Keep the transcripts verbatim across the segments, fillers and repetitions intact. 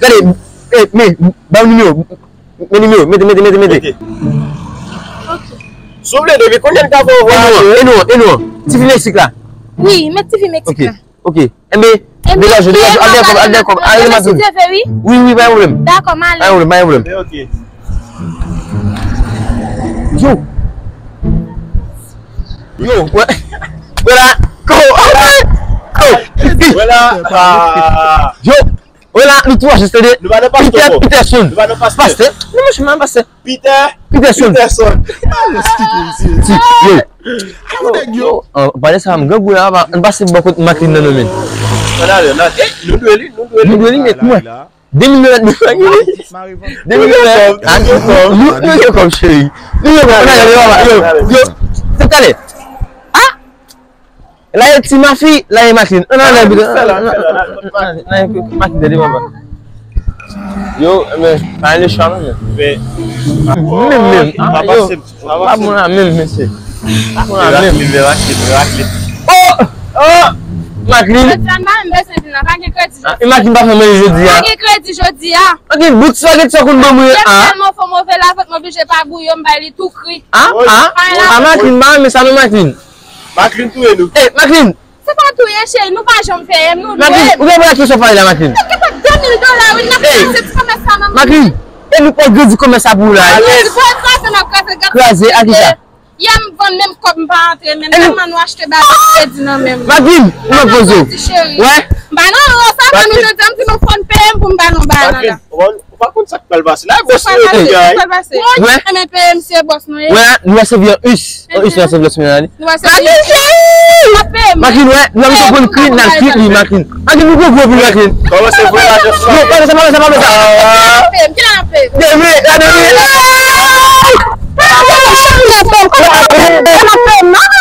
Gade, e, men, ba m nimewo. Men nimewo, mete, mete, mete, mete. Souple, depi kounye a n ka fè w vwayaje. E non, e non, e non. Ti fi Meksik la. Wi, met ti fi Meksik la. Ok. Enben, degaje, degaje, al dèyè kòb, al dèyè kòb, al dèyè kòb. Wi, wi, pa gen pwoblèm. Dakò, m ale. Pa gen pwoblèm, pa gen pwoblèm. Ok. Yo. Yo, wè. Wè la. Ko. Ko. Wè la. Yo. Wè la, nou tou achte de. Nou pa nan pastè. Peter, Peterson. Nou pa nan pastè. Pastè? Non, monchè, m pa pastè. Peter. Peterson. Peterson. Ti, yo. Yo, yo, an pale sa, m grangou la, an pase bò kot Macklin nan non men. Ann ale, ann ale. Nou dwe li, nou dwe li. Nou dwe li, men kouman? De mil dola nou dwe li. De mil dola. Nou, nou gen kòb, cheri. Nou gen kòb, ann ale, yo, yo. Se talè. Ah! La e ti mafi, la e Macklin. Ann ale, ann ale, ann ale, Macklin, tande papa. Yo, men, pa ale chwa non, men. Men, men, ah, yo. Pa bon la menm, mesye. Pa bon la menm. Oh! Oh! Macklin. Jodi a, m pa menm bezwen vin la, pa gen kredi jodi a. E Macklin pa fè manje jodi a. Pa gen kredi jodi a. Pa gen bout spaghetti sa konn ban mwen a. Tèlman fò move lavant, m oblije pa bouyon, m bay li tou kri. Ah, ah, ah, Macklin, pa renmen sa non, Macklin. Macklin touye nou. Eh, Macklin. Se pa touye, cheri, nou pa janm fè m, nou dwe m. Macklin, ou gen bagay ki sou fay la, Macklin? Mwen gen de mil dola, wi, n ap kraze ti kòmès sa, manman. Macklin, e nou pral grandi kòmès sa pou ou la. Kraze, kraze, a ki sa? Yè m vann menm kòb m pa antre, menm tèlman nou achte bagay kredi nan menm. Macklin, ou nan poze w. Wè? M pa nan sa, ban nou jodi a, m di nou fò n peye m pou m ba nou bagay la. Ou pa konn sa k pral pase. La, bòs nou yo deja, wi. Wè? Enben, peye m, se bòs nou ye. Wè, nou va sèvi an us. An us, nou va sèvi lòt semèn la, wi. Nou va sèvi. Macklin, cheri! Macklin, wè, nou va konn kri, n al kri li, Macklin. Macklin, nou gwo gwo pou Macklin. Kòmanse voye lajan sou Macklin. Non, pa fè sa, pa fè sa, pa fè sa. Peye m, kilè n ap peye m? Demi, la demi.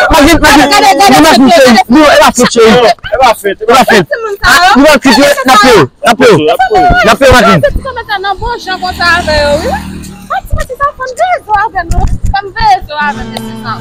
Macklin, Macklin, nou Macklin, cheri. Nou, e pa fèt, cheri. E pa fèt, e pa fèt. E pa fèt. Ah, nou va kri, n ap peye w. N ap peye w. N ap peye w, Macklin. Se ti kòmès sa nan bon jan konsa avè yo, wi. Pati pati sa, fò n veye zo avè nou. Fò n veye zo avè mesye sa.